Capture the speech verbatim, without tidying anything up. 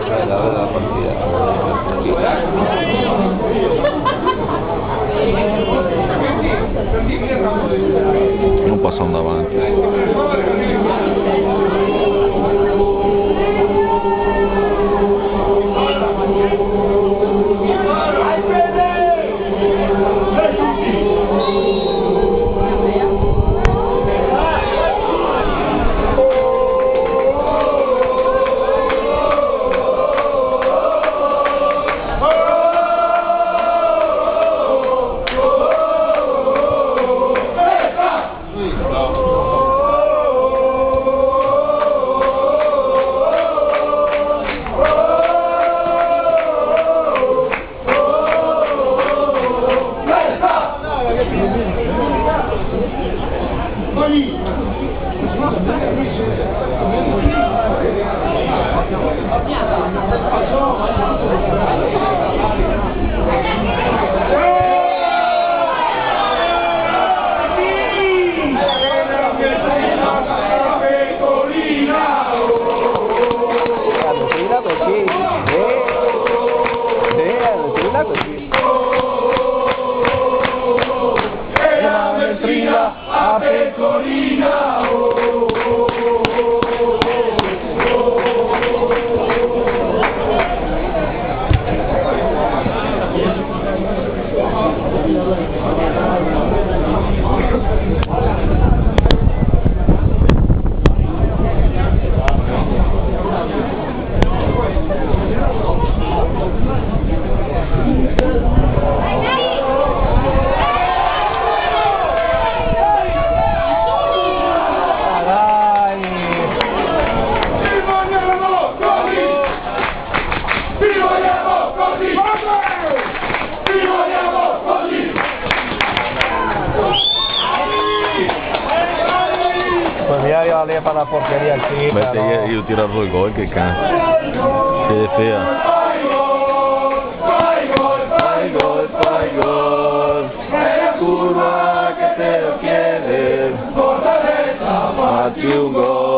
Dai, dai, la partida. No pasa davanti. Sì, sì, sì, sì. Pues mira, yo le fa la porqueria aquí, beh, pero io, io tiro el gol, che cazzo. Che fea. Fai gol, fai gol, è la curva che te lo chiede, porta dentro, fatti un gol.